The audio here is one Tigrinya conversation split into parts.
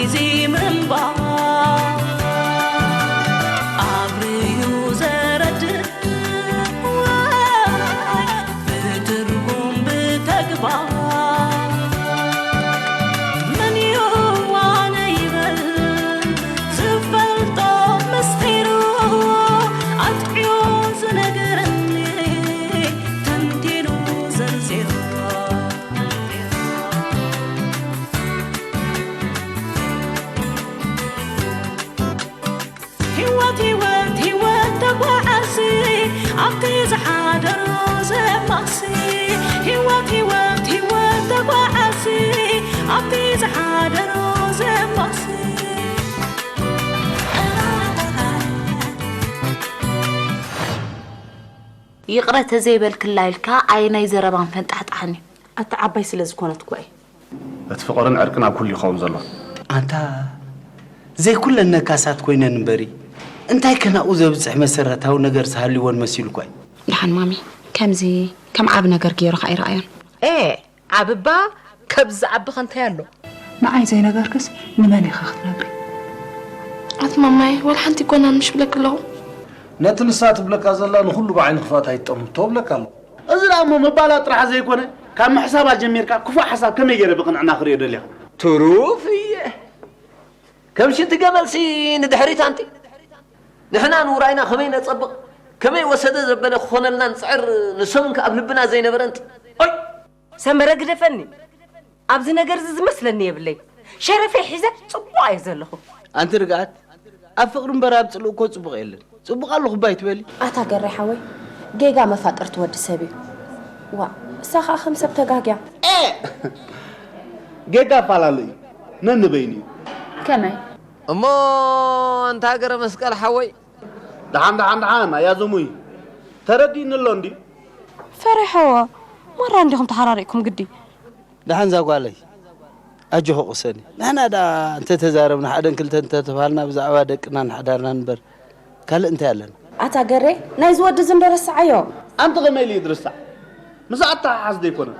እዚ ምንባር ኣብርዩ ዘረድእ ወይ ብትርጉም ብተግባር መን እዩ ዋነ ይበል ዝፈልጦ ምስጢሩ ኣጥዕዮ ዝነገረኒ ተንቲኑ ዘርዚሩ። ህይወት ህይወት ህይወት ተጓዓዚ ኣብቲ ዝሓደሮ ዘማሲ ህይወት ህይወት ህይወት ተጓዓዚ ኣብቲ ዝሓደሮ ዘማሲ። ይቕረ ተዘይበልክላ ኢልካ ኣየናይ ዘረባን ፈንጣሕጣሕን እዩ። ኣታ ዓባይ ስለ ዝኾነት እኮ እየ። እቲ ፍቕርን ዕርቅን ኣብ ኩሉ ይኸውን ዘሎ። ኣንታ ዘይኩለን ነካሳት ኮይነን እምበሪ እንታይ ከ ናብኡ ዘብጽሕ መሰረታዊ ነገር ዝሃልወን መሲሉኳ እዩ። ደሓን ማሚ ከምዚ ከም ዓቢ ነገር ገይሩ ከኣ ኣይረኣዮን። ኤ ዓቢ እባ ከብዚ ዝዓቢ ከ እንታይ ኣሎ። ንዓይ ዘይነገርክስ ንመን ኢኺ ክትነግሪ። ኣቲ ማማየ ዋላ ሓንቲ ኣይኮናን ምሽ ብለኪ ኣለኹ። ነቲ ንሳ ትብለካ ዘላ ንኹሉ ብዓይኒ ክፍኣት ኣይትጠምቶ እብለካ ኣለኹ። እዚ ደኣ እሞ ምባላ ጥራሕ ዘይኮነ ካብ ምሕሳባ ጀሚርካ ክፉእ ሓሳብ ከመይ ገይረ ብቕንዕና ክርእዮ ደሊኻ። ትሩፍ እየ ከም ሽንቲ ገመልሲ ንድሕሪት ኣንቲ ንሕና ንውራይና ከመይ ነጸብቕ ከመይ ወሰደ ዘበለ ክኾነልና ንጽዕር ንሶም ከ ኣብ ልብና ዘይነበረ ኣንቲ ኦይ ሰመረ ግደፈኒ ኣብዚ ነገር እዚ ዝመስለኒ የብለይ ሸረፈይ ሒዘ ጽቡቕ እየ ዘለኹ ኣንቲ ርግኣት ኣብ ፍቕሪ እምበር ኣብ ጽልኢ እኮ ጽቡቕ የለን ጽቡቕ ኣለኹ እባ ኣይትበሊ ኣታ ገሬ ሓወይ ጌጋ መፋቅርቲ ወዲ ሰብ እዩ ዋእ እሳ ኸኣ ከም ሰብ ተጋግያ ኤእ ጌጋ ኣፋላለ እዩ ነንበይኑ እዩ ከመይ እሞ ኣንታ ገረመስቀል ሓወይ ደሓን ደሓን ደሓን ኣያዞሙይ ተረዲእኒ ኣሎ እንድዩ ፈሪሐዎ ማራ እንዲኹም ተሓራሪቕኩም ግዲ ደሓን እዛ ጓለይ ኣጆኺ ቅሰኒ ንሕና ደኣ እንተተዛረብና ሓደን ክልተን እንተተባሃልና ብዛዕባ ደቅናን ሓዳርናን እምበር ካልእ እንታይ ኣለና ኣታ ገሬ ናይዚ ወዲ እዚ እንዶ ረስዓዮ ኣንቲ ኸመይ ኢሉ እዩ ዝርሳዕ ምስ ኣተሓሓዝ ዶ ኣይኮነን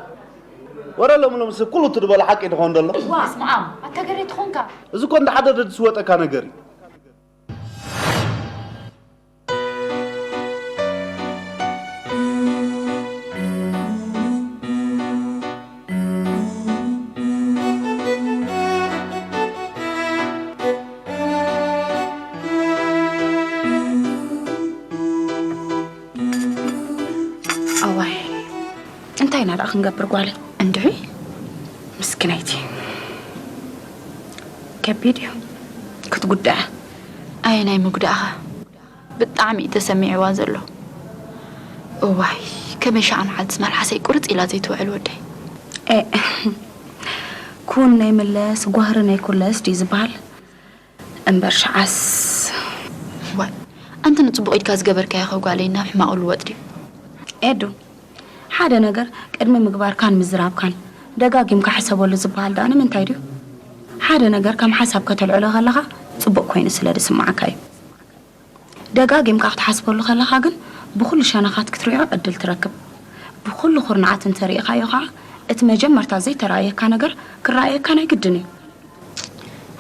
ወረ ሎሚ ሎምስ ኩሉ ትድበሎ ሓቂ ድኾን ደሎ ዋ ስምዓም ኣታ ገሬ ትኾንካ እዚ እኮ እንዳ ሓደ ዝወጠካ ነገር እዩ ኣዋይ እንታይ ኢና ደኣ ክንገብር ጓለይ እንድዒ ምስክነይቲ ከቢድ እዩ ክትጉድኣ ኣየናይ ምጉዳእኻ ብጣዕሚ እዩ ተሰሚዕዋ ዘሎ። እዋይ ከመይ ሻዓ መዓልትስ መልሓሰይ ቁርጽ ኢላ ዘይትውዕል ወደይ። ኤእ ኩን ናይ ምለስ ጓህሪ ናይ ኩለስ ድዩ ዝበሃል? እምበር ሻዓስ። ዋእ ኣንቲ ንጽቡቕ ኢድካ ዝገበርካዮ ከ ጓለይ ናብ ሕማቕ ልወጥ ድዩ? ኤዱ ሓደ ነገር ቅድሚ ምግባርካን ምዝራብካን ደጋጊምካ ሕሰበሉ ዝበሃል ደኣ ንምንታይ ድዩ? ሓደ ነገር ከም ሓሳብ ከተልዕሎ ከለኻ ጽቡቕ ኮይኑ ስለ ዝስምዓካ እዩ። ደጋጊምካ ክትሓስበሉ ከለኻ ግን ብኹሉ ሸነኻት ክትሪኦ ዕድል ትረክብ። ብኹሉ ኩርንዓት እንተሪእኻዮ ኸዓ እቲ መጀመርታ ዘይተራእየካ ነገር ክረኣየካ ናይ ግድን እዩ።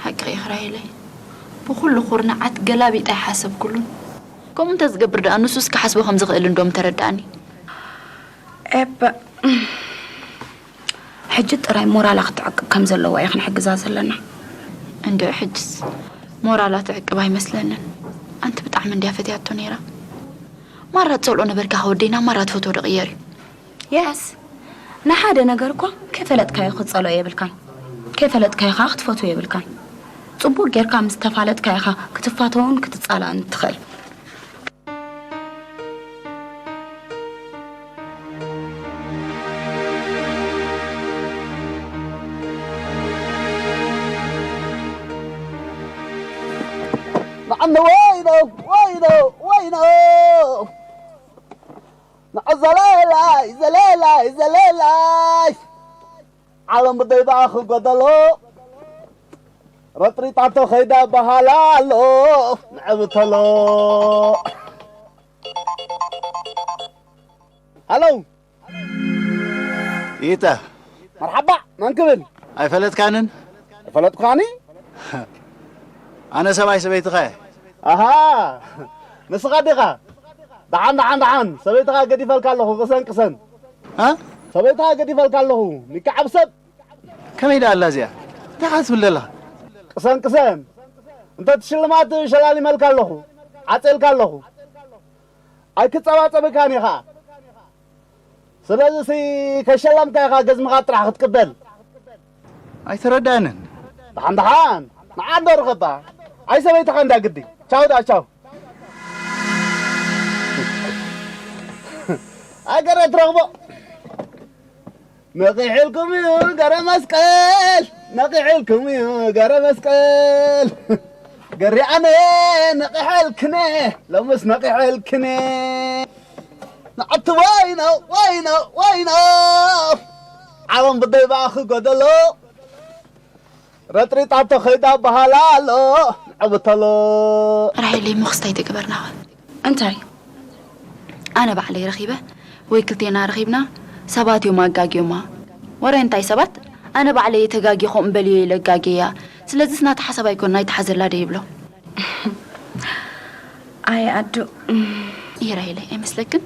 ሓቅኺ ኢኺ ራሄለይ። ብኹሉ ኩርንዓት ገላቢጠ ኣይሓሰብኩሉን። ከምኡ እንተዝገብር ደኣ ንሱስ ክሓስቦ ከም ዝኽእል እንዶ ምተረድኣኒ። ኤባእ። ሕጂ ጥራይ ሞራላ ክትዕቅብ ከም ዘለዋ እዩ ክንሕግዛ ዘለና። እንድዒ ሕጅስ ሞራላ ትዕቅብ ኣይመስለንን። ኣንቲ ብጣዕሚ እንድያ ፈትያቶ ነይራ። ማራ ትጸልኦ ነበርካ ከ ወደይ ናብ ማራ ትፈትዎ ዶ ቅየር እዩ። Yes ንሓደ ነገር እኮ ከይፈለጥካዮ ክትጸልኦ የብልካን ከይፈለጥካዮ ከኣ ክትፈትዎ የብልካን። ጽቡቅ ጌርካ ምስ ተፋለጥካ ኢኻ ክትፋተዎን ክትጻላእን እትኽእል። ንዓኒ ወይኖ ወይኖ ወይኖ ንዓ ዘለላይ ዘለላይ ዘለላይ ዓለም ብደይ ደኣ ክጎደሎ ረጥሪጣቶ ኸይዳ በሃላ ኣሎ ንዕብተሎ ሃሎ ይተ መርሓባ መን ክብል ኣይፈለጥካንን ኣይፈለጥኩኻኒ ኣነ ሰብኣይ ሰበይትኻ እየ። ኣሃ፣ ንስኻ ዲኻ? ደሓን፣ ደሓን፣ ደሓን። ሰበይትኻ ገዲፈልካ ኣለኹ፣ ቅሰን፣ ቅሰን። እ? ሰበይትኻ ገዲፈልካ ኣለኹ፣ ንካዓብ ሰብ። ከመይ ደኣ ኣላ እዚኣ? እንታይ ኢኻ ትብል ዘለኻ? ቅሰን፣ ቅሰን። እንተ እቲ ሽልማት ሸላሊመልካ ኣለኹ፣ ዓጼልካ ኣለኹ። ኣይክጸባጸበካን ኢኻ። ስለዚ ሲ ከሸለምካ ኢኻ ገዝምኻ ጥራሕ ክትቅበል። ኣይተረዳንን። ደሓን ደሓን፣ ንዓዶ ርኸባ። ኣይ ሰበይትኻ እንዳ ግዲ። ቻው ደኣ፣ ቻው። ኣገረ ትረኽቦ። ነቒሕልኩም እዩ ገረ መስቀል፣ ነቒሕልኩም እዩ ገረ መስቀል። ገሪ ኣነ ነቒሐልክነ፣ ሎምስ ነቒሐልክነ። ንዓቲ ወይኖ፣ ወይኖ፣ ወይኖ። ዓለም ብደይ ብኣኺ ጎደሎ። ረጥሪጣቶ ኸይዳ በሃላ ኣሎ፣ ንዕብተሎ። ራሄለይ፣ እሞ ክስታይ ተገበርናኸ? እንታይ? ኣነ ባዕለይ ረኺበ ወይ ክልቴና ረኺብና ሰባት እዮም ኣጋግዮማ። ወረ እንታይ ሰባት? ኣነ ባዕለይ እየ ተጋግየ ከምኡ በልዮ ኢለ ኣጋግየያ። ስለዚስ ናታ ሓሳብ ኣይኮንና ኣይትሓዘላ ዶ ይብሎ? ኣይ ኣዱ። ይራይለይ ኣይመስለክን?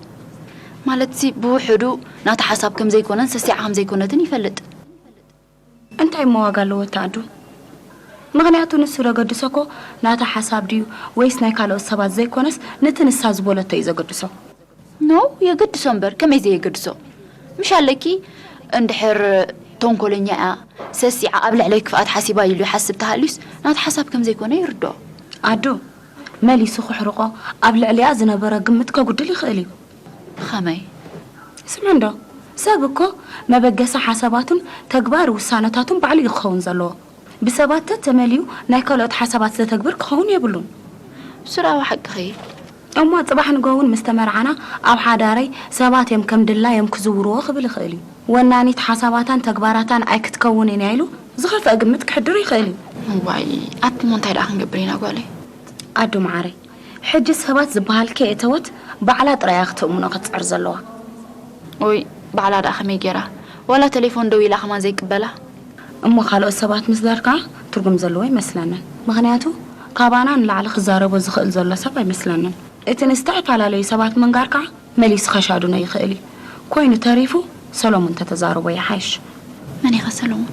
ማለትሲ ብውሕዱ ናታ ሓሳብ ከም ዘይኮነን ሰሲዓ ከም ዘይኮነትን ይፈልጥ። እንታይ እሞ ዋጋ ኣለዎ እቲ ኣዱ? ምኽንያቱ ንሱ ዘገድሶ እኮ ናታ ሓሳብ ድዩ ወይስ ናይ ካልኦት ሰባት ዘይኮነስ ነቲ ንሳ ዝበለቶ እዩ ዘገድሶ። ኖ፣ የገድሶ እምበር፣ ከመይ ዘየገድሶ? ምሽ ኣለኪ፣ እንድሕር ተንኮለኛ እያ፣ ሰሲዓ ኣብ ልዕለይ ክፍኣት ሓሲባ ኢሉ ይሓስብ ተሃልዩስ፣ ናታ ሓሳብ ከም ዘይኮነ ይርድኦ። ኣዱ፣ መሊሱ ክሕርቆ ኣብ ልዕሊኣ ዝነበረ ግምት ከጉድል ይኽእል እዩ። ብኸመይ? ስምዒ እንዶ፣ ሰብ እኮ መበገሲ ሓሳባቱን ተግባር ውሳነታቱን ባዕሉ እዩ ክኸውን ዘለዎ። ብሰባት ተተመልዩ ናይ ካልኦት ሓሳባት ዘተግብር ክኸውን የብሉን። እሱ ደኣ ሓቅኺ። እሞ ጽባሕ ንግሆ እውን ምስ ተመርዓና ኣብ ሓዳረይ ሰባት እዮም ከም ድላዮም ክዝውርዎ ክብል ይኽእል እዩ። ወናኒት ሓሳባታን ተግባራታን ኣይክትከውንን እያ ኢሉ ዝኸፍአ ግምት ክሕድር ይኽእል እዩ። እዋይ፣ ኣቲ እሞ እንታይ ደኣ ክንገብር ኢና ጓለይ? ኣዱ መዓረይ፣ ሕጂ ሰባት ዝበሃል ከየእተወት ባዕላ ጥራይ እያ ክትእምኖ ክትጽዕር ዘለዋ። ኦይ፣ ባዕላ ደኣ ከመይ ገይራ? ዋላ ቴሌፎን ደዊላ ከማን ዘይቅበላ? እሞ ካልኦት ሰባት ምስዳር ከኣ ትርጉም ዘለዎ ኣይመስለንን። ምኽንያቱ ካባና ንላዕሊ ክዛረቦ ዝኽእል ዘሎ ሰብ ኣይመስለንን። እቲ ንዝተፈላለዩ ሰባት ምንጋር ከኣ መሊሱ ከሻድኖ ይኽእል እዩ። ኮይኑ ተሪፉ ሰሎሙን ተተዛረቦ ይሓይሽ። መን ኢኻ ሰሎሙን?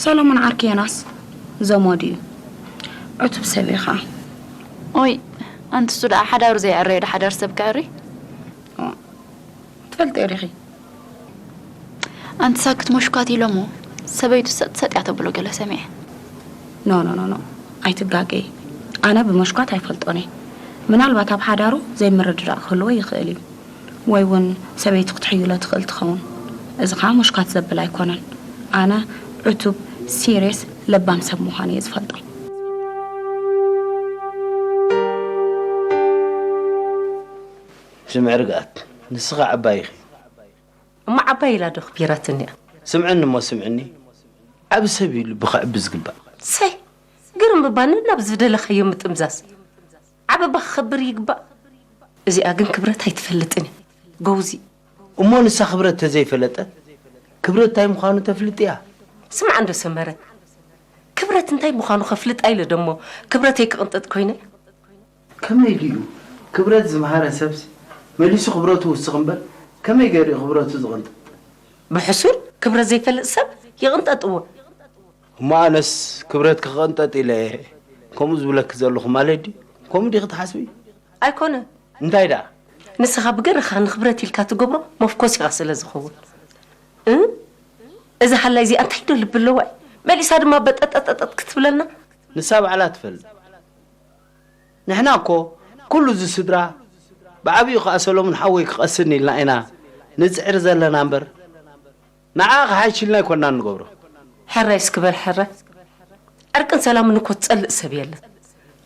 ሰሎሙን ዓርኪ ዮናስ ዘመዱ እዩ። ዕቱብ ሰብ እዩ ኸዓ። ኦይ፣ ኣንቲ እሱ ደኣ ሓዳሩ ዘይዕረዮ ዶ ሓዳር ሰብ ከዕሪ? ኦ፣ ትፈልጢ ዲኺ? ኣንቲ ሳክት መሽኳት ኢሎሞ ሰበይቱ ሰጥ ሰጥ እያ ተብሎ ገለ ሰሚዐ። ኖ፣ ኖ፣ ኖ፣ ኖ። ኣይትጋገዪ። ኣነ ብመሽኳት ኣይፈልጦን እየ። ምናልባት ኣብ ሓዳሩ ዘይምርድዳእ ክህልዎ ይኽእል እዩ። ወይ እውን ሰበይቱ ክትሕይሎ ትኽእል ትኸውን። እዚ ኸዓ መሽኳት ዘብል ኣይኮነን። ኣነ ዕቱብ፣ ሲሪየስ፣ ለባም ሰብ ምዃኑ እየ ዝፈልጦ። ስምዒ ርግኣት፣ ንስኺ ዓባይ ኢኺ። እሞ ዓባይ ኢላ ዶ ኣኽቢራትኒ እያ? ስምዕኒ እሞ ስምዕኒ፣ ዓቢ ሰብ እዩ ልቢ ከዕቢ ዝግባእ። ሰይ፣ ግርም እባ ነናብ ዝደለኻዮ ምጥምዛዝ። ዓቢ እባ ክኸብር ይግባእ። እዚኣ ግን ክብረት ኣይትፈልጥን እያ። ጎውዚ። እሞ ንሳ ክብረት ተዘይፈለጠት፣ ክብረት እንታይ ምዃኑ ተፍልጥ እያ። ስማዕ እንዶ ሰመረ፣ ክብረት እንታይ ምዃኑ ከፍልጣ ኢለ ደሞ ክብረተይ ክቕንጥጥ ኮይነ? ከመይ ድዩ? ክብረት ዝምሃረ ሰብሲ መሊሱ ክብረቱ ውስኽ እምበር፣ ከመይ ገይሩ እዩ ክብረቱ ዝቕንጥጥ? ብሕሱር ክብረት ዘይፈልጥ ሰብ ይቕንጠጥዎ። እሞ ኣነስ ክብረት ክቕንጠጥ ኢለ ከምኡ ዝብለኪ ዘለኹ ማለት ድዩ? ከምኡ ዲኺ ትሓስቢ? ኣይኮነን። እንታይ ደኣ? ንስኻ ብገርኻ ንኽብረት ኢልካ ትገብሮ መፍኮሲኻ ስለ ዝኸውን። እ? እዛ ሃላይ እዚኣ እንታይ ዶ ልቢ ኣለዋ? መሊሳ ድማ በጠጠጠጠጥ ክትብለልና? ንሳ ባዕላ ትፈልጥ። ንሕና እኮ ኩሉ እዚ ስድራ፣ ብዓቢኡ ከኣ ሰሎሙን ሓወይ ክቐስን ኢልና ኢና ንጽዕር ዘለና እምበር፣ ንዓ ክሓይሽ ኢልና ኣይኮንና ንገብሮ። ሕራይ እስኪ በል ሕራይ። ዕርቅን ሰላምን እኮ ትጸልእ ሰብ የለን።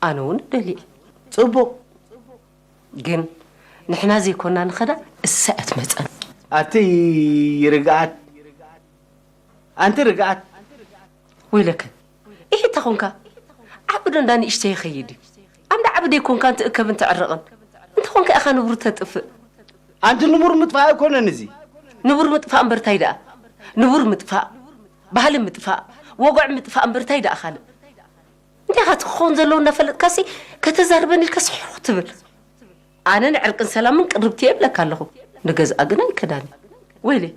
ኣነ እውን እደሊ እየ። ጽቡቕ። ግን ንሕና ዘይኮና ንኸዳ እሳ እያ ትመጸን። ኣቲ ርግኣት፣ ኣንቲ ርግኣት። ወይለከ፣ ኢሂ እንተ ኾንካ፣ ዓቢ ዶ እንዳ ንእሽተይ ይኸይድ እዩ? ኣንዳ ዓቢ ደይኮንካ እንትእከብን ትዕረቕን። እንተ ኾንካ ኢኻ ንቡር ተጥፍእ። ኣንቲ ንቡር ምጥፋእ ኣይኮነን እዚ። ንቡር ምጥፋእ እምበር ታይ ደኣ? ንቡር ምጥፋእ፣ ባህሊ ምጥፋእ፣ ወግዒ ምጥፋእ እምበር ታይ ደኣ ካልእ? እንታይ ኢኻ እቲ ክኸውን ዘለዎ እናፈለጥካሲ ከተዛርበኒ ኢልካ ስሕሕ ትብል? ኣነ ንዕርቅን ሰላምን ቅርብቲ እየ እብለካ ኣለኹ። ንገዝኣ ግን ኣይከዳን እዩ። ወይለይ፣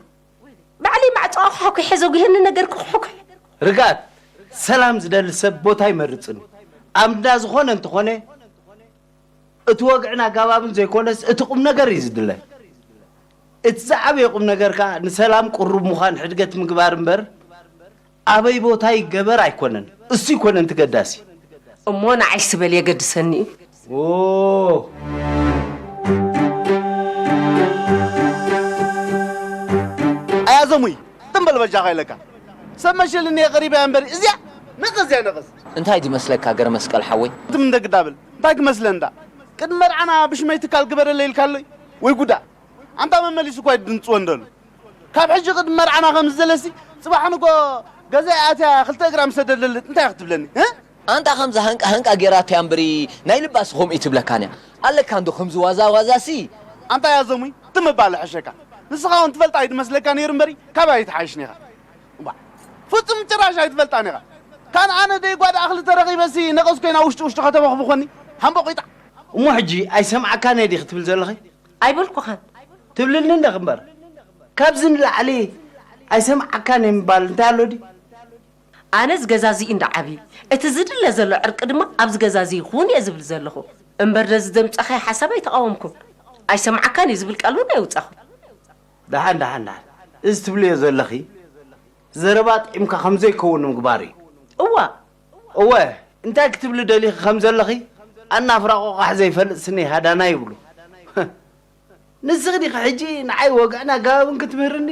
ባዕለይ ማዕጾ ኣኹሓኩሐ ዘጉሄኒ ነገር ክኹሕኩሕ። ርግኣት፣ ሰላም ዝደሊ ሰብ ቦታ ኣይመርጽን እዩ። ኣብ እንዳ ዝኾነ እንተኾነ እቲ ወግዕን ኣጋባብን ዘይኮነስ እቲ ቁም ነገር እዩ ዝድለ። እቲ ዝዓበየ ቁም ነገር ከኣ ንሰላም ቅሩብ ምዃን ሕድገት ምግባር እምበር ኣበይ ቦታ ይገበር ኣይኮነን። እሱ ይኮነን ትገዳሲ። እሞ ንዓይ ስበል የገድሰኒ እዩ። ኦ። ኣያዘሙይ፣ ትም በል በጃኻ ኢለካ። ሰብ መሸልኒ እየ ቀሪበያ እምበር እዚኣ ነቐዝ እያ ነቐዝ። እንታይ ድመስለካ ገረ መስቀል ሓወይ? ትም እንደግዳብል። እንታይ ክመስለ እንዳ? ቅድሚ መርዓና ብሽመይ ትካል ግበረለይ ኢልካ ኣሎይ? ወይ ጉዳ። ኣንታ መመሊሱ እኳ ይድንጽወ እንደሉ። ካብ ሕጂ ቅድሚ መርዓና ከም ዝዘለሲ፣ ጽባሕ ንጎ ገዛ ኣትያ ክልተ እግራ ምስ ሰደደለት እንታይ ክትብለኒ? እ? ኣንታ ከምዚ ሃንቃ ሃንቃ ጌራቶ እያ እምበሪ፣ ናይ ልባሲ ከምኡ ትብለካን እያ። ኣለካ እንዶ ከምዚ ዋዛ ዋዛሲ። ኣንታ ያዘሙይ፣ ትምባል ሕሸካ። ንስኻ እውን ትፈልጣ ኣይድመስለካ ነይሩ እምበሪ፣ ካባይ ኣይትሓይሽን ኢኻ። እባ፣ ፍጹም ጭራሽ ኣይትፈልጣን ኢኻ። ካን ኣነ ደይ ጓዳ ኣኽሊ ተረኺበሲ ነቐዝ ኮይና ውሽጢ ውሽጢ ከተበኽብኾኒ፣ ሃምቦ ቂጣ። እሞ ሕጂ ኣይሰምዓካን እየ ዲኺ ትብል ዘለኺ? ኣይበልኩኻን። ትብልኒ እንዲኺ እምበር። ካብዚ ንላዕሊ ኣይሰምዓካን እየ ምባል እንታይ ኣሎ ድዩ? ኣነ ዝገዛዚ እንዳ ዓብዪ፣ እቲ ዝድለ ዘሎ ዕርቂ ድማ ኣብዚ ገዛዚ ይኹን እየ ዝብል ዘለኹ። እምበር ነዚ ዘምጻኻዮ ሓሳብ ኣይተቓወምኩን። ኣይሰምዓካን እየ ዝብል ቃል እውን ኣይውጻኹን። ደሓን፣ ደሓን፣ ደሓን። እዚ ትብልዮ ዘለኺ ዘረባ ጥዒምካ ከም ዘይከውን ምግባር እዩ። እዋ። እወ፣ እንታይ ክትብሊ ደሊኺ ከም ዘለኺ፣ ኣናፍራ ቆቋሕ ዘይፈልጥ ስኒ ሃዳና ይብሉ። ንስኺ ዲኺ ሕጂ ንዓይ ወግዕን ኣገባብን ክትምህርኒ?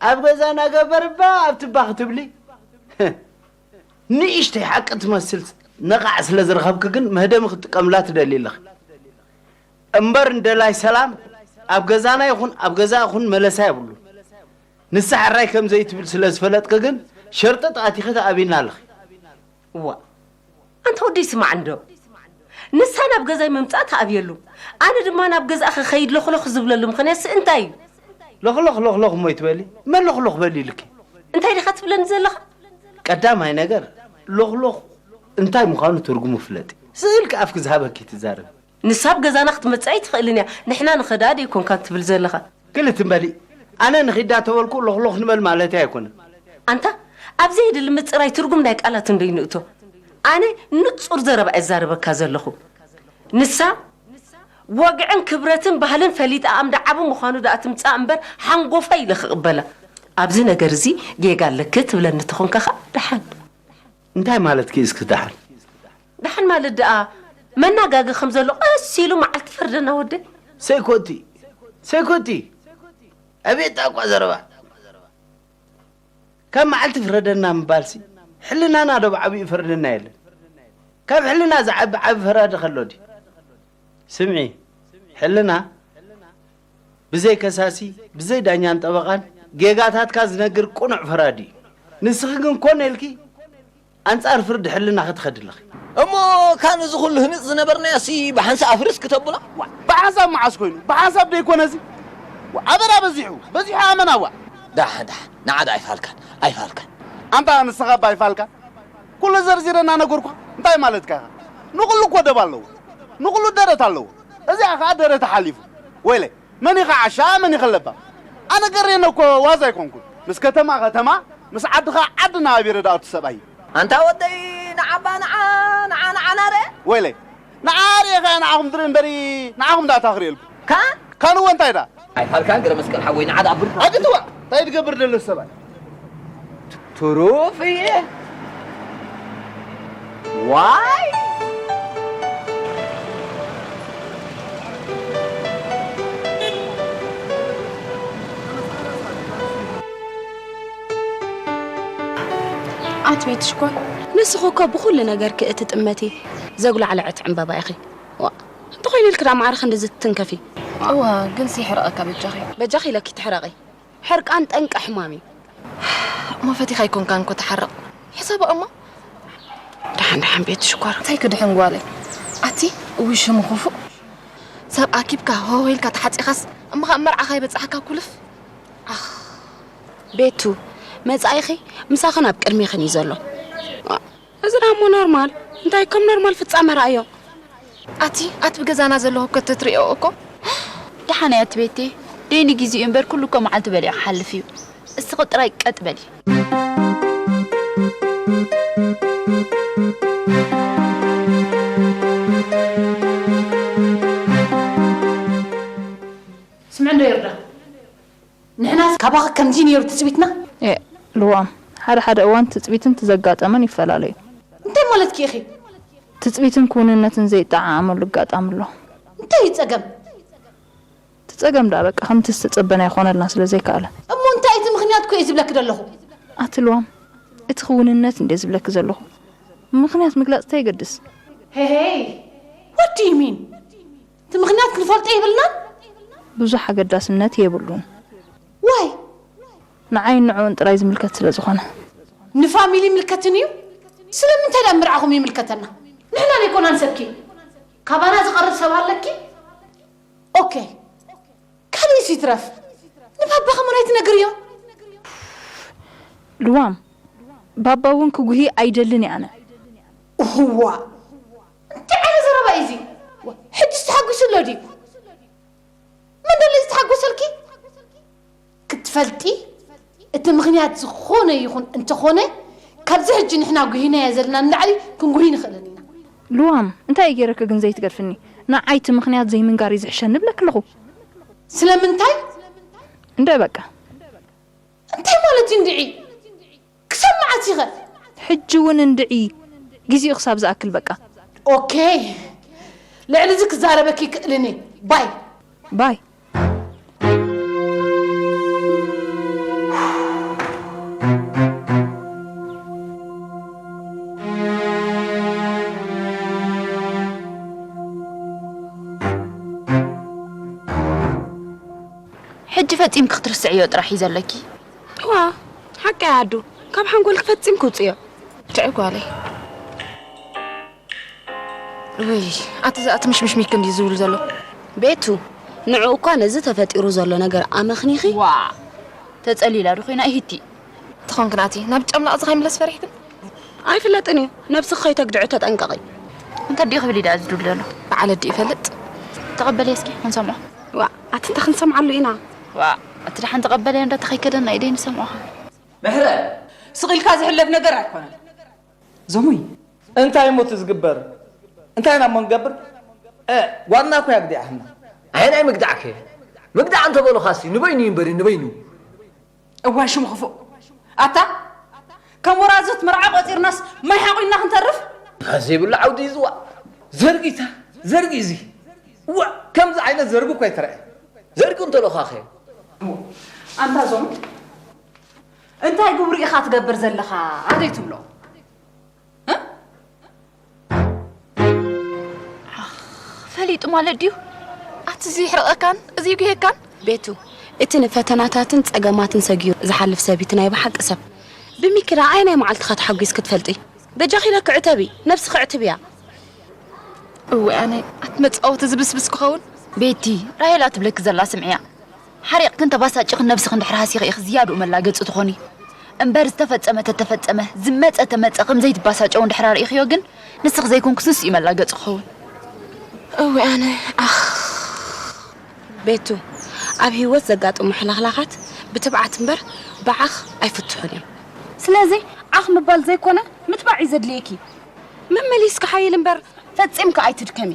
ኣብ ገዛና ገበር እባ ኣብ ትባ ክትብሊ? ንእሽተይ ሓቂ ትመስል ነቓዕ ስለ ዝረኸብኪ ግን መህደሚ ክትጥቀምላ ትደሊ ኣለኺ። እምበር ንደላይ ሰላም ኣብ ገዛና ይኹን ኣብ ገዛ ይኹን መለሳ የብሉን። ንሳ ሕራይ ከም ዘይትብል ስለ ዝፈለጥኪ ግን ሸርጠጥ ኣቲኺ ተኣብይና ኣለኺ። እዋ፣ ኣንታ ወደይ ስማዕ እንዶ። ንሳ ናብ ገዛይ ምምጻእ ተኣብየሉ። ኣነ ድማ ናብ ገዛኣ ክኸይድ ሎኽሎኽ ዝብለሉ ምኽንያትሲ እንታይ እዩ? ሎኽሎኽ ሎኽሎኽ እሞ ይትበሊ? መን ሎኽሎኽ በሊ ኢልኪ? እንታይ ዲኻ ትብለኒ ዘለኻ? ቀዳማይ ነገር ሎኽሎኽ እንታይ ምዃኑ ትርጉሙ ፍለጢ። ስእልኪ ኣፍኪ ዝሃበኪ ትዛረቢ። ንሳ ኣብ ገዛና ክትመጽእ ኣይትኽእልን እያ። ንሕና ንኸዳ ደይኮንካ ትብል ዘለኻ። ክልት እምበሊ፣ ኣነ ንኺዳ ተበልኩ ሎኽሎኽ ንበል ማለተይ ኣይኮነን። ኣንታ፣ ኣብ ዘየድሊ ምጽራይ ትርጉም ናይ ቃላት እንዶ ይንእቶ። ኣነ ንጹር ዘረባ እየ ዝዛረበካ ዘለኹ። ንሳ ወግዕን ክብረትን ባህልን ፈሊጣ ኣምዳ ዓቢ ምዃኑ ደኣ ትምጻእ እምበር ሓንጎፋይ ኢለ ክቕበላ። ኣብዚ ነገር እዚ ጌጋ ኣለኪ ትብለኒ ተኾንካ ኸኣ ደሓን። እንታይ ማለትኪ እስኪ ደሓን? ደሓን ማለት ደኣ መናጋጊ ከም ዘሎ ቀስ ኢሉ መዓልቲ ፈርደና ወደይ። ሰይኮቲ፣ ሰይኮቲ፣ ኣቤት ጣቋ ዘረባ። ካብ መዓልቲ ፍረደና ምባልሲ፣ ሕልናና ዶ ብዓቢኡ ይፈርደና የለን? ካብ ሕልና ዝዓቢ ዓቢ ፈራዲ ከሎ ድዩ? ስምዒ፣ ሕልና ብዘይ ከሳሲ፣ ብዘይ ዳኛን ጠበቓን ጌጋታትካ ዝነግር ቅኑዕ ፈራዲ እዩ። ንስኺ ግን ኮነ ኢልኪ ኣንጻር ፍርዲ ሕልናኺ ትኸዲ ኣለኺ። እሞ ካን እዚ ኩሉ ህንጽ ዝነበርናዮሲ ብሓንሳእ ኣፍርስ ክተብሎ? ዋ፣ ብሓንሳብ መዓስ ኮይኑ? ብሓንሳብ ደይኮነሲ? ዋ፣ ኣበራ በዚሑ፣ በዚሑ ኣመና ዋ። ደሓን፣ ደሓን፣ ንዓ ደኣ ኣይፋልካን፣ ኣይፋልካን። ኣንታ ንስኻ እባ ኣይፋልካ? ኩሉ ዘርዚረ እናነገርኩኻ እንታይ ማለትካ ኢኻ? ንኹሉ እኮ ደብ ኣለዎ። ንኹሉ ደረት ኣለዎ። እዚኣ ኸኣ ደረታ ሓሊፉ። ወይለይ፣ መን ኢኻ ዓሻ፣ መን ኢኻ ለባም? ኣነ ገሬነ እኮ ዋዛ ኣይኮንኩን። ምስ ከተማ ከተማ፣ ምስ ዓድኻ ዓዲ እናሃቢረ ደኣ እቲ ሰብኣይ። ኣንታ ወደይ፣ ንዓባ ንዓ፣ ንዓ፣ ንዓ ናረ። ወይለይ፣ ንዓ ርኤኻ እያ ንዓኹም ትርኢ እምበሪ፣ ንዓኹም ደኣ ታኽርየልኩም። ካን? ካን እወ እንታይ ደኣ? ኣይፋልካን ገረ መስቀል ሓወይ፣ ንዓ ደኣ ብርቱ። ኣግትዋ፣ እንታይ ትገብር ዘሎ ሰብኣይ? ትሩፍ እየ። ዋይ! ኣቲ ቤት ሽኮር፣ ንስኺ እኮ ብኹሉ ነገርኪ እትጥመቲ ዘጉላዕለዐት ዕምበባ ኢኺ። ዋ፣ እንተኾይኑ ኢልኪ ደኣ ማዕረ ክንድዚ ትትንከፊ? እዋ፣ ግን ሲሕረቐካ በጃኺ። በጃኺ ኢለኪ ትሕረቒ። ሕርቃን ጠንቂ ሕማም እዩ። እሞ ፈቲኻ ኣይኮንካን እኮ ተሓረቕ። ሕሰቦ እሞ። ደሓን ደሓን ቤት ሽኮር። እንታይ ክድሕን ጓለይ? ኣቲ፣ እውይ ሽሙ ክፉእ። ሰብ ኣኪብካ ሆሆ ኢልካ ተሓጺኻስ እሞ ኸኣ መርዓ ከይበጻሕካ ኩልፍ። ኣኽ። ቤቱ፣ መጻኢኺ ምሳኽን ኣብ ቅድሜኽን እዩ ዘሎ። እዚ ደኣ እሞ ኖርማል። እንታይ ከም ኖርማል ፍጻመ ረኣዮ። ኣቲ ኣቲ ብገዛና ዘለኹ ከተትሪኦ እኮ። ደሓን እያ ኣቲ ቤቴ። ደይኒ ግዜኡ እምበር ኩሉ እኮ መዓልቲ በሊዑ ክሓልፍ እዩ። እስኺ ጥራይ ቀጥ በሊ። ስምዕ እንዶ ይርዳ። ንሕናስ ካባኺ ከምዚ ነይሩ ትጽቢትና? ኤ፣ ልዋም፣ ሓደ ሓደ እዋን ትጽቢትን ትዘጋጠመን ይፈላለዩ። እንታይ ማለትኪ ኢኺ? ትጽቢትን ክውንነትን ዘይጠዓዓመሉ ኣጋጣሚ ኣሎ። እንታይ እዩ ጸገም? እቲ ጸገም ደኣ በቃ ከምቲ ዝተጸበናዮ ክኾነልና ስለ ዘይከኣለ። እሞ እንታይ እቲ ምኽንያት እኮ እየ ዝብለኪ ዘለኹ። ኣቲ ልዋም፣ እቲ ክውንነት እንድየ ዝብለኪ ዘለኹ። ምኽንያት ምግላጽ እንታይ ይገድስ? Hey, hey, what do you mean? እቲ ምኽንያት ክንፈልጦ የብልናን? ብዙሕ ኣገዳስነት የብሉን። Why? ንዓይን ንዕኡን ጥራይ ዝምልከት ስለ ዝኾነ። ንፋሚሊ ይምልከትን እዩ? ስለምንታይ ደኣ ምርዓኹም ይምልከተና? ንሕና ዘይኮናን ሰብኪ? ካባና ዝቐርብ ሰብ ኣለኪ? ኦኬ። ካልእስ ይትረፍ። ንባባኺ እሞ ኣይትነግርዮ። ልዋም፣ ባባ እውን ክጉሂ ኣይደልን እየ ኣነ። እዋ፣ እንታይ ዓይነት ዘረባ እዩ እዚ? ሕጅስ ተሓጒሱ ኣሎ ድዩ? መን ደሎ እዩ ዝተሓጎሰልኪ? ክትፈልጢ፣ እቲ ምኽንያት ዝኾነ ይኹን እንተኾነ፣ ካብዚ ሕጂ ንሕና ጉሂናዮ ዘለና ንላዕሊ ክንጉሂ ንኽእልን ኢና። ልዋም፣ እንታይ እዩ ገይረኪ ግን ዘይትገድፍኒ? ንዓይ እቲ ምኽንያት ዘይምንጋር እዩ ዝሕሸኒ እብለኪ ኣለኹ። ስለምንታይ? እንደ በቃ። እንታይ ማለት እዩ እንድዒ? ክሰምዓት ኢኸ? ሕጂ እውን እንድዒ። ግዜኡ ክሳብ ዝኣክል በቃ። ኦኬ። ልዕሊ እዚ ክዛረበኪ ይክእልን እየ። ባይ። ባይ። ሕጂ ፈጺምኪ ክትርስዕዮ ጥራሕ እዩ ዘለኪ። እዋ፣ ሓቂ ኣዱ፣ ካብ ሓንጎልኪ ፈጺምኪ ውጽዮ። ትዕ ጓለይ። ውይ፣ ኣቲ ዝኣቲ ምሽምሽ ሚክ እንድዩ ዝብል ዘሎ። ቤቱ፣ ንዕኡ እኳ ነዚ ተፈጢሩ ዘሎ ነገር ኣመኽኒኺ? ዋ፣ ተጸሊላ ዶ ኮይና ኢሂቲ? ትኾንክን ኣቲ፣ ናብ ጨምላቕ እዚ ከይምለስ ፈሪሕክን? ኣይፍለጥን እዩ፣ ነብስኺ ከይተግድዒ ተጠንቀቒ። እንታይ ድዩ ክብል እዩ ደኣ ዝድውል ዘሎ? በዓል ኣዲ ይፈልጥ። ተቐበልዮ እስኪ፣ ክንሰምዖ። ዋ፣ ኣቲ እንታይ ክንሰምዓሉ ኢና? ዋ፣ ኣቲ ደሓን ተቐበልዮ፣ እንዳ ተኸይከደና ኢደይ ንሰምዖኻ። ምሕረ፣ ስቕ ኢልካ ዝሕለፍ ነገር ኣይኮነን። ዞሙይ። እንታይ እሞ እቲ ዝግበር? እንታይ ኢና እሞ ንገብር? እ፣ ጓልና እኮ እያ ግዲኣትና። ኣየናይ ምግዳዕከ? ምግዳዕ እንተበሉኻሲ ንበይኑ እዩ እምበር፣ ንበይኑ። እዋይ ሽም ክፉእ። ኣታ፣ ከም ወራዙት መርዓ ቆጺርናስ ማይ ሓቑና ክንተርፍ? ዘይብሉ ዓውዲ እዩ ዝዋእ። ዘርጊታ፣ ዘርጊ እዚ። እዋ፣ ከምዚ ዓይነት ዘርጊ እኮ ኣይተረኣየ። ዘርጊ እንተሎኻኸ? ኣንታ ዞም፣ እንታይ ግብሪ ኢኻ ትገብር ዘለኻ? ኣደይ ትብሎ? እ? ኣኽ፣ ፈሊጡ ማለት ድዩ? ኣቲ እዚ ይሕርቐካን፣ እዚ ይጉሄካን? ቤቱ፣ እቲ ንፈተናታትን ጸገማትን ሰጊሩ ዝሓልፍ ሰብ እዩ፣ እቲ ናይ ብሓቂ ሰብ። ብሚኪ ደኣ ኣየናይ መዓልትኻ ተሓጒስኪ ትፈልጢ? በጃኺ ኢለኪ ዕተቢ፣ ነብስኺ ኣዕትብያ። እወ ኣነ፣ ኣቲ መጻወቲ ዝብስብስ ክኸውን? ቤቲ፣ ራሄላ ትብለኪ ዘላ ስምዕያ። ሓሪቕክን ተባሳጭኽን ነብስኽን ድሕሪ ሃሲኺ ኢኺ ዝያድኡ መላገጺ ትኾኒ። እምበር ዝተፈጸመ ተተፈጸመ፣ ዝመጸ ተመጸ ከም ዘይትባሳጨው እንድሕር ኣርኢኽዮ ግን፣ ንስኺ ዘይኮንኩስ ንሱ እዩ መላገጺ ክኸውን። እወ ኣነ፣ ኣኽ። ቤቱ፣ ኣብ ህይወት ዘጋጥሙ ሕልኽላኻት ብትብዓት እምበር ብዓኽ ኣይፍትሑን እዮም። ስለዚ ዓኽ ምባል ዘይኮነ ምትባዕ እዩ ዘድልየኪ። መመሊስኪ ሓይል እምበር ፈጺምኪ ኣይትድከሚ።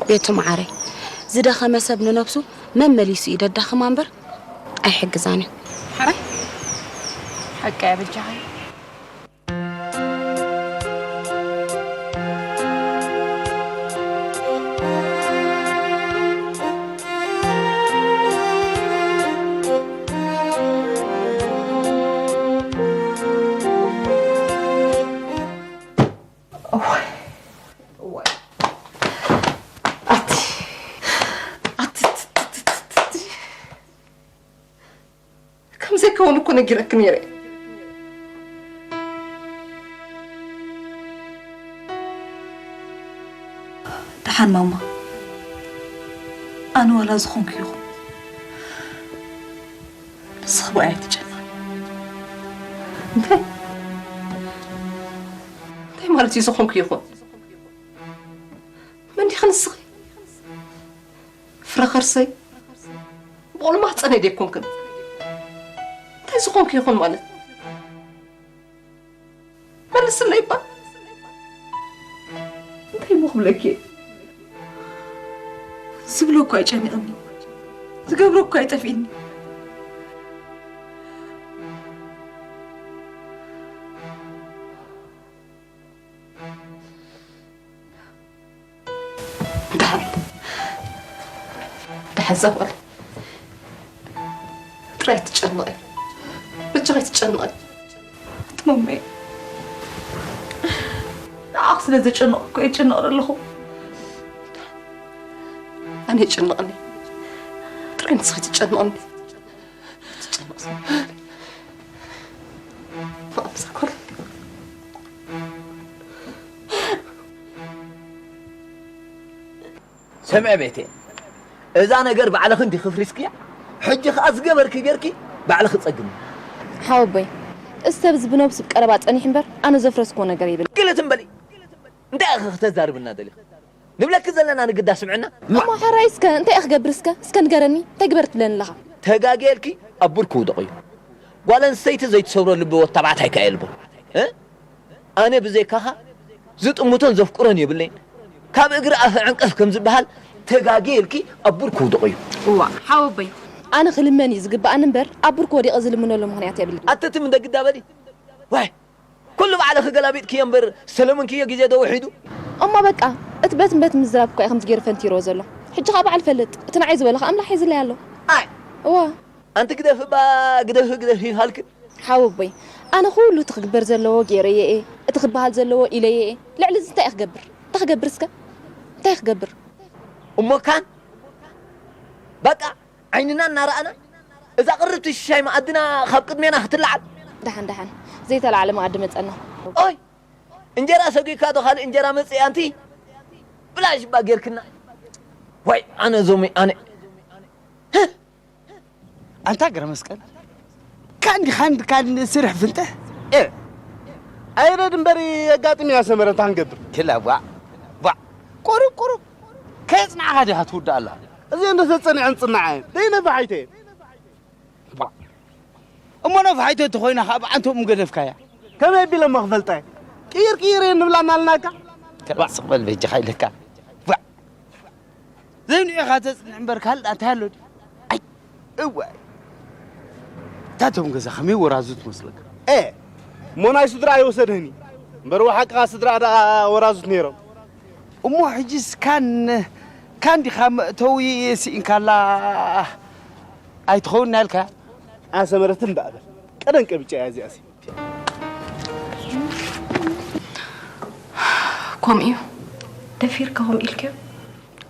ቤቱ መዓረይ፣ ዝደኸመ ሰብ ንነብሱ መመሊሱ እዩ ደዳኽማ እምበር ኣይሕግዛን እዩ። ሓራይ ሓቂ እያ በጃኻ። እዋይ፣ እዋይ። ኣቲ፣ ኣቲ፣ ት-፣ ት-፣ ት-፣ ት-፣ ት-፣ ከምዘይ ከውን እኮ ነጊረክ ነይረ። ደሓን ማማ፣ ኣነ ዋላ ዝኾንኩ ይኹን፣ ንስኺ ብኣይ ኣይትጨነቒ። እንታይ? እንታይ ማለት እዩ ዝኾንኩ ይኹን? ንስኺ ፍረ ከርሰይ ብቑል ማህፀነይ ደይኮንክን እንታይ ዝኾንክ ይኹን ማለት መልስለይ እባ። እንታይ እሞ ክብለኪ እየ? ዝብሎ እኮ ኣይጨንቕኒ፣ ዝገብሮ እኮ ኣይጠፍእኒ። ደሓን ደሓን እዛ ጓል ጥራይ ትጨንቐ በጃኺ ትጨንቐ። ማመይ ንዓኽ ስለ ዘጨንቕ እኮ እየ ዝጨንቕ ዘለኹ። ኣነ የጨንቐኒ ጥራይ ንስኺ ትጨንቐኒ። ትጨንቕ ስለ ማምሳ ጓል ሰምዐ ቤቴ፣ እዛ ነገር ባዕልኺ እንዲኺ ኣፍሪስክያ፣ ሕጂ ኸኣ ዝገበርኪ ጌርኪ ባዕልኺ ጸግሚ። ሓወቦይ፣ እዚ ሰብ እዚ ብነብሱ ብቀረባ ጸኒሑ እምበር ኣነ ዘፍረስክዎ ነገር የብለይን። ግልእ ትም በሊ። እንታይ ኢኺ ክተዛርብና ደሊኺ? ንብለኪ ዘለና ንግዳ ስምዕና። እሞ ሕራይ እስከ እንታይ ኢኺ ክገብር እስከ እስከ ንገረኒ እንታይ ግበር ትብለኒ ኣለኻ? ተጋግየ ኢልኪ ኣብ ቡር ክውደቕ እዩ። ጓል ኣንስተይቲ ዘይትሰብሮ ልቢ ወድ ተባዕታይ ከ የልቦ። እ? ኣነ ብዘይካኻ ዝጥምቶን ዘፍቅሮን የብለይን። ካብ እግሪ ኣፈ ዕንቀፍ ከም ዝበሃል ተጋግየ ኢልኪ ኣብ ቡር ክውደቕ እዩ። እዋእ ሓወቦይ ኣነ ክልመን እዩ ዝግበኣኒ እምበር ኣብ ቡርክ ወዲቐ ዝልምነሉ ምኽንያት የብለይን። ኣቲ ትም እንደ ግዳ በሊ። ዋይ ኩሉ ባዕልኺ ገላቢጥክዮ እምበር ዝተለመንክዮ ግዜ ዶ ውሒዱ? እሞ በቃ እቲ በትን በትን ምዝራብ እኮ እዩ ከምዚ ገይሩ ፈንቲርዎ ዘሎ። ሕጂ ኸኣ ባዕሉ ይፈልጥ። እቲ ንዓይ ዝበሎ ኸኣ ኣምላኽ ሒዝለይ ኣሎ። ኣይ እዋ ኣንቲ ግደፊ እባ ግደፊ ግደፊ ይሃልኪ። ሓወቦይ ኣነ ኩሉ እቲ ክግበር ዘለዎ ገይረዮ እየ፣ እቲ ክበሃል ዘለዎ ኢለዮ እየ። ልዕሊ እዚ እንታይ እየ ክገብር? እንታይ ክገብር እስከ? እንታይ ክገብር? እሞ ካን በቃ ዓይንና እናረኣና እዛ ቅርብቲ ሽሻይ መኣድና ካብ ቅድሜና ክትለዓል። ደሓን ደሓን ዘይተላዕለ መኣዲ መፀና። ኦይ እንጀራ ሰጒግካ ዶ ካልእ እንጀራ መፅእ ኣንቲ ብላሽ እባ ጌርክና። ዋይ ኣነ ዞሚ ኣነ ኣንታ ገረመስቀል ካንዲ ካንዲ ካንዲ ስርሕ ፍንጥሕ እ ኣይረድ እምበር የጋጥም እያ ሰመረ እንታይ ክንገብር ክላ ቧዕ ቧዕ ቁሩብ ቁሩብ ከየፅናዕኻ ዲኻ ትውዳእ ኣለኻ እዚ እንደ ተፀኒዐን ፅናዐ ደይ ነፋሓይተ ቧዕ እሞ ነፋሓይተ ተኾይና ካብ ዓንቶም ገደፍካያ ከመይ ቢለ እሞ ክፈልጠ ቅይር ቅይር እየ ንብላ እናልናካ ከላ ስቕበል በጃኻ ኢለካ ቧዕ ዘይንዑኻ ተፅንዕ እምበር ካልእ እንታይ ኣሎ ድዩ? ኣይ እዋይ እታቶም ገዛ ከመይ ወራዙ ትመስለካ? ኤ እሞ ናይ ስድራ ኣይወሰድህን እዩ እምበር ብሓቅኻ ስድራ ደኣ ወራዙት ነይሮም። እሞ ሕጂስ ካን ካን ዲኻ መእተዊ ስኢንካላ ኣይትኸውን ናልካ? ኣሰመረት እምበኣበር ቀደም ቀቢጫ እያ እዚኣሲ። ከምኡ እዩ። ደፊርካ ከምኡ ኢልክዮ?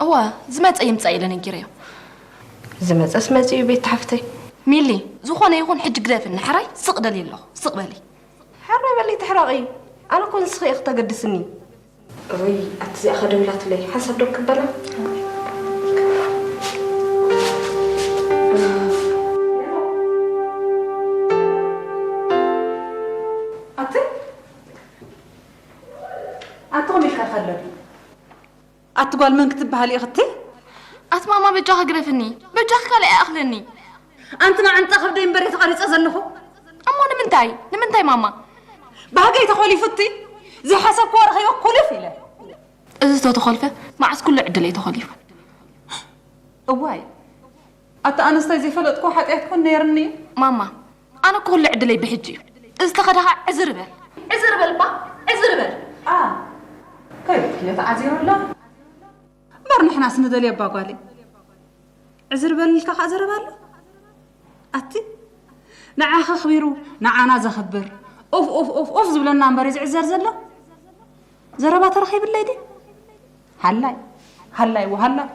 እወ፣ ዝመጸ ይምጻእ ኢለ ነጊረዮ። ዝመጸስ መጺኡ ቤት ሓፍተይ። ሚሊ፣ ዝኾነ ይኹን ሕጂ ግደፍኒ፣ ሕራይ ስቕ ደልየ ኣለኹ። ስቕ በሊ። ሕራይ በሊ ትሕረቒ። ኣነ እኮ ንስኺ ኢኺ ተገድስኒ። እይ ኣቲ እዚኣ ከ ደዊላትለይ ሓንሳብ ዶ ክበላ ኣቲ ኣቲ ከመይ ኢልካ ከለኒ ኣቲ ጓል መን ክትበሃሊ ኢኺ ኣቲ ኣቲ ማማ በጃኺ ግደፍኒ በጃኺ ካልእ ኣይኣኽለኒ ኣንቲ መዓንጣ ከብደይ እምበር እየ ተቐሪፀ ዘለኹ እሞ ንምንታይ ንምንታይ ማማ ባህገይ ተኾሊፉ እቲ ዝሓሰብክዎ ረኺበ ኩልፍ ኢለ እዚ ተተኾልፈ መዓስ ኩሉ ዕድለይ ተኾሊፉ። እዋይ ኣታ ኣነስታይ ዘይፈለጥክዎ ሓጥያት ኮን ነይርኒ እዩ። ማማ ኣነ ኩሉ ዕድለይ ብሕጂ እዩ። እዚ ተኸዳኻ ዕዝር በል ዕዝር በል እባ ዕዝር በል። ኣ ከይብትዮ ተዓዚሩ ኣሎ። እምበር ንሕናስ ንደልዮ እባ ጓለይ። ዕዝር በል ኢልካ ከኣ ዘረባ ኣሎ። ኣቲ ንዓኻ ኣኽቢሩ ንዓና ዘኽብር ኡፍ ኡፍ ኡፍ ኡፍ ዝብለና እምበር እዩ ዝዕዘር ዘሎ። ዘረባ ተረኺብለይ ድዩ? ሃላይ ሃላይ ወሃላይ።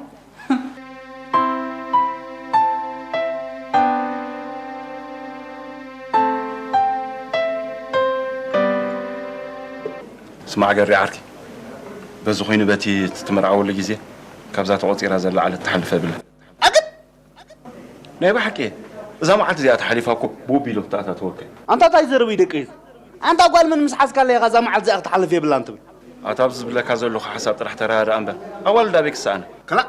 ስማዕ ገሪ ዓርኪ፣ በዚ ኮይኑ በቲ ትምርዓወሉ ግዜ ካብዛ ተቖጺራ ዘላ ዓለት ትሓልፍ ኣይብላን። ኣግድ! ናይ ብሓቂ እዛ መዓልቲ እዚኣ ተሓሊፋ እኮ ብኡ ቢሉ ክትኣታተወካ እዩ። ኣንታ እንታይ ዘረባ እዩ ደቂ ህዝቢ? ኣንታ ጓል መን ምስ ሓዝካላ ኢኻ እዛ መዓልቲ እዚኣ ክትሓልፍ የብላን ትብል? ኣታ ኣብዚ ዝብለካ ዘለኹ ሓሳብ ጥራሕ ተረዳድኣ እምበር፣ ኣዋልድ ኣበይ ክሰኣና? ክላእ፣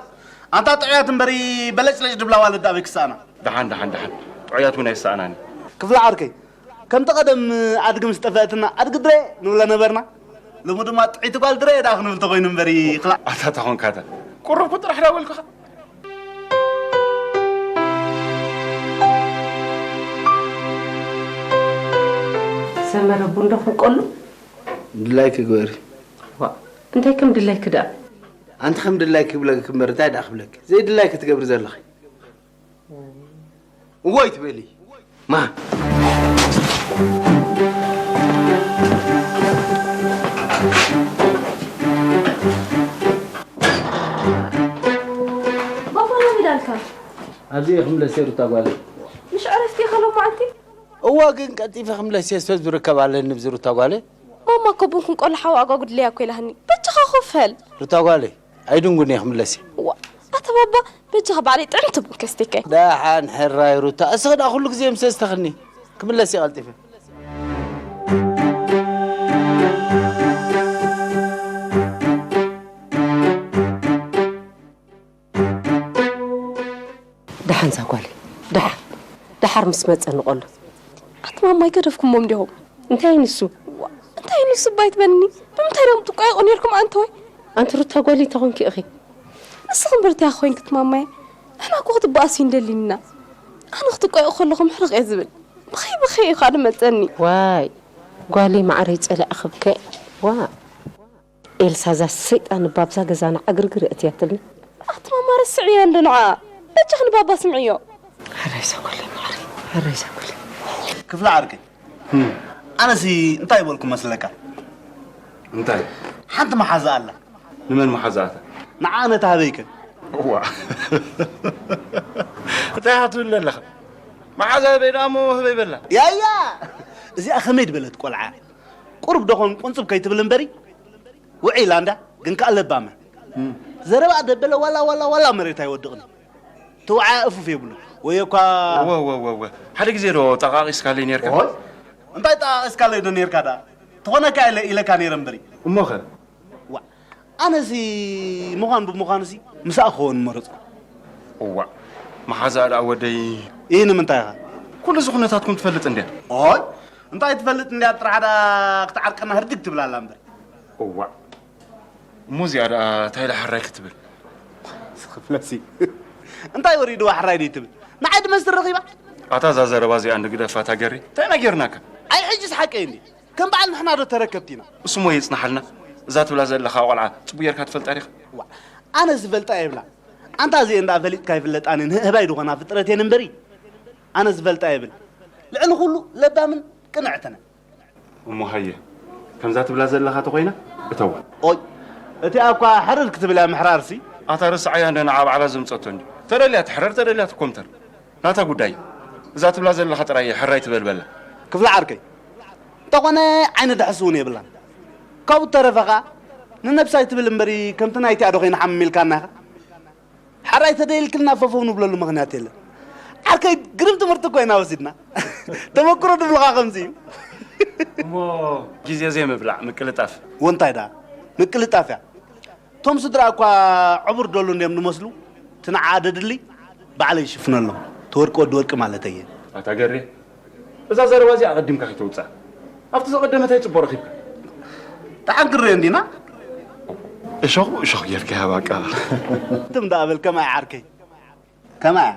ኣንታ ጥዑያት እምበሪ በለጭለጭ ድብላ ኣዋልድ ኣበይ ክሰኣና? ደሓን፣ ደሓን፣ ደሓን። ጥዑያት እውን ኣይሰኣናን። ክፍለ ዓርከይ፣ ከምቲ ቀደም ኣድጊ ምስ ጠፈአትና ኣድጊ ድረ ንብሎ ነበርና። ሎሚ ድማ ጥዕይቲ ጓል ድረ ደኣ ክንብል ተኾይኑ እምበሪ፣ ክላእ። ኣታ ተኾንካ እታ ቁሩብ ጥራሕ ዳ በልኩኻ። ሰመረ ቡን ዶ ክንቀሉ? ድላይኪ ግበሪ። ዋእ፣ እንታይ ከም ድላይኪ ደኣ? ኣንቲ ከም ድላይኪ ክብለኪ እምበር እንታይ ደኣ ክብለኪ? ዘይድላይኪ ትገብሪ ዘለኺ። እዎ ኣይትበሊ። ማ ባባ ናበይ ዳልካ? ኣብዚ እየ ክምለስ እየ ሩታ ጓለይ። ምሽ ዕረፍቲ ኢኻ ሎማዓንቲ? እዋ ግን ቀልጢፈ ክምለስ እየ ሰብ ዝርከብ ኣለኒ ብዚ ሩታ ጓለይ። ማማ እኮ ቡን ክንቆሉ ሓው ኣጓጉድለያ እኮ ኢላህኒ። በጃኻ ኮፈል። ሩታ ጓለይ ኣይድንጉን እየ ክምለስ እየ። ዋ ኣታ ባባ በጃኻ ባዕለይ ጥዕምቲ ቡን ከስቴካይ። ደሓን ሕራይ ሩታ እስኺ ደኣ ኩሉ ግዜ ምሰ ዝተኽኒ ክምለስ እየ ቀልጢፈ። ደሓን እዛ ጓለይ ደሓን ደሓር ምስ መጸ ንቐሉ። ኣቲ ማማ ኣይገደፍኩሞም ዲኹም? እንታይ ንሱ? እንታይ ንሱ እባ ኣይትበልኒ። ብምንታይ ዲኹም ትቋየቑ ኔርኩም ኣንተወይ? ኣንቲ ሩታ ጓለይ ተኾንኪ ኢኺ። ንስኺ እምበር እንታይ ኮይንኪ እቲ ማማየ? ንሕና እኮ ክትበኣሱ ኣይንደልን ኢና። ኣነ ክትቋየቑ ከለኹም ሕርቕ እየ ዝብል። ብኸይ ብኸይ እዩ ከዓ ዝመፀኒ። ዋይ ጓለይ ማዓረይ ፀላእኺ ብከ ዋእ። ኤልሳ እዛ ሰይጣን እባ ኣብዛ ገዛና ዕግርግር የእትያትልና። ኣቲ ማማ ርስዕያ እንዶ ንዓ በጃኺ ንባባ ስምዕዮ። ሕራይ ሰጎለይ ማዓረይ ሕራይ ሰጎለይ። ክፍለ ዓርከይ ኣነሲ እንታይ በልኩ መስለካ? እንታይ? ሓንቲ መሓዛ ኣላ። ንመን መሓዛ ኣታ? ንዓ ኣነ ተሃበይከ። እዋ እንታይ ኢኻ ትብል ዘለኻ? መሓዛ ህበይ ደኣ እሞ ህበይ በላ። ያያ እዚኣ ከመይ ድበለት ቆልዓ። ቁሩብ ዶኾን ቁንጽብ ከይትብል እምበሪ። ውዒላ እንዳ ግን ከኣ ለባም እያ። ዘረባኣ ደበለ ዋላ ዋላ ዋላ መሬት ኣይወድቕን እዩ። ተወዓያ እፉፍ የብሉን። ወዮ እኳ። እወ እወ እወ እወ። ሓደ ግዜ ዶ ጠቓቒስካለይ ኔርካ? ኦይ እንታይ ጠቓቒስካለይ ዶ ኔርካ ደኣ? ትኾነካ ኢለ ኢለካ ኔረ እምበሪ። እሞኸ? ዋእ ኣነሲ ምዃን ብምዃኑሲ ምሳኣ ክኸውን ምመረጽኩ። እዋእ መሓዛኣ ደኣ ወደይ። ኢሂ ንምንታይ ኢኻ? ኩሉ እዚ ኩነታትኩም ትፈልጥ እንድያ። ኦይ እንታይ ትፈልጥ እንድያ ጥራሕ ደኣ ክትዓርቀና ህርድግ ትብል ኣላ እምበር። እዋእ እሞ እዚኣ ደኣ እንታይ ኢላ ሕራይ ክትብል? ስኽፍለሲ እንታይ ወሪድዋ ሕራይ ደይትብል? ንዓይ ድመስል ረኺባ? ኣታ እዛ ዘረባ እዚኣ እንዶ ግደፋ እታ ገሬ። እንታይ ኢና ጌርናካ? ኣይ ሕጅስ ሓቀይ እንድየ። ከም በዓል ንሕና ዶ ተረከብቲ ኢና? እሱ እሞ የጽንሓልና። እዛ ትብላ ዘለኻ ቆልዓ ጽቡቕ ጌርካ ትፈልጣ ዲኻ? ዋእ ኣነ ዝፈልጣ የብላን። ኣንታ እዚኤን ደኣ ፈሊጥካ ይፍለጣን እየን ህእህባይ ዝኾና ፍጥረት እየን እምበሪ ኣነ ዝፈልጣ የብልን። ልዕሊ ኩሉ ለባምን ቅንዕትን እያ። እሞ ሃየ ከምዛ ትብላ ዘለኻ ተኾይና እተዋ። ኦይ እቲኣ እኳ ሕርር ክትብል እያ ምሕራርሲ። ኣታ ርስዓያ እንደ ንዓ ባዕላ ዘምጸቶ እንድዩ። ተደልያ ትሕረር ተደልያ ትኮምተር። ናታ ጉዳይ እዩ። እዛ ትብላ ዘለኻ ጥራይ እየ ሕራይ ትበል በላ። ክፍለ ዓርከይ እንተኾነ ዓይኒ ድሕስ እውን የብላን። ካብኡ ተረፈ ኸኣ ንነብሳ ኣይትብል እምበሪ ከምቲ ናይቲኣ ዶ ኸይንሓምም ኢልካና ኢኻ። ሕራይ ተደይልክልና ፈፈው ንብለሉ ምኽንያት የለን። ዓርከይ ግርም ትምህርቲ እኮ ኢና ወሲድና። ተመክሮ ድብልኻ ከምዚ እዩ። እሞ ግዜ ዘይምብላዕ ምቅልጣፍ። ወንታይ ደኣ ምቅልጣፍ እያ። እቶም ስድራ እኳ ዕቡር ደሉ እንድዮም ዝመስሉ፣ እቲ ንዓኣ ደድሊ ባዕለይ ይሽፍነሎም። እቲ ወርቂ ወዲ ወርቂ ማለተይ እየ። ኣታ ገሬ፣ እዛ ዘረባ እዚኣ ኣቐዲምካ ከይተውጽኣ። ኣብቲ ዝቐደመ ታይ ጽቡቕ ረኺብካ? ደሓን ክንሪኦ እንዲና። እሾኽ ብእሾኽ ጌርካያ ባቃ። ትም ደኣ በል ከማይ ዓርከይ። ከማይ።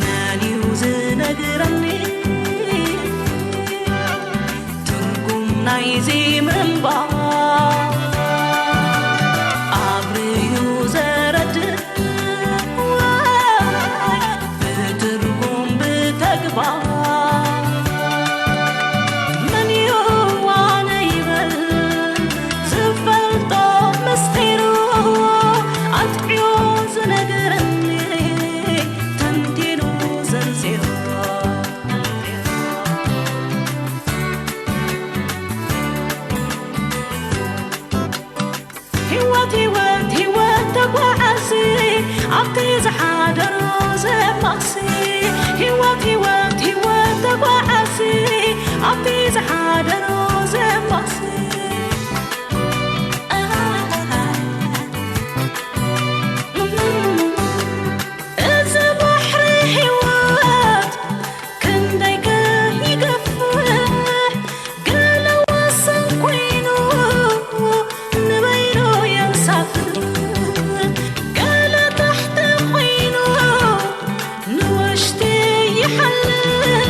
መን እዩ ዝነግረኒ ትርጉም ናይዚ ምንባር ኣብርዩ ዘረድእ ብትርጉም ብተግባር መን እዩ ዋነ ይበል ዝፈልጦ ምስጢሩ ሓልፍ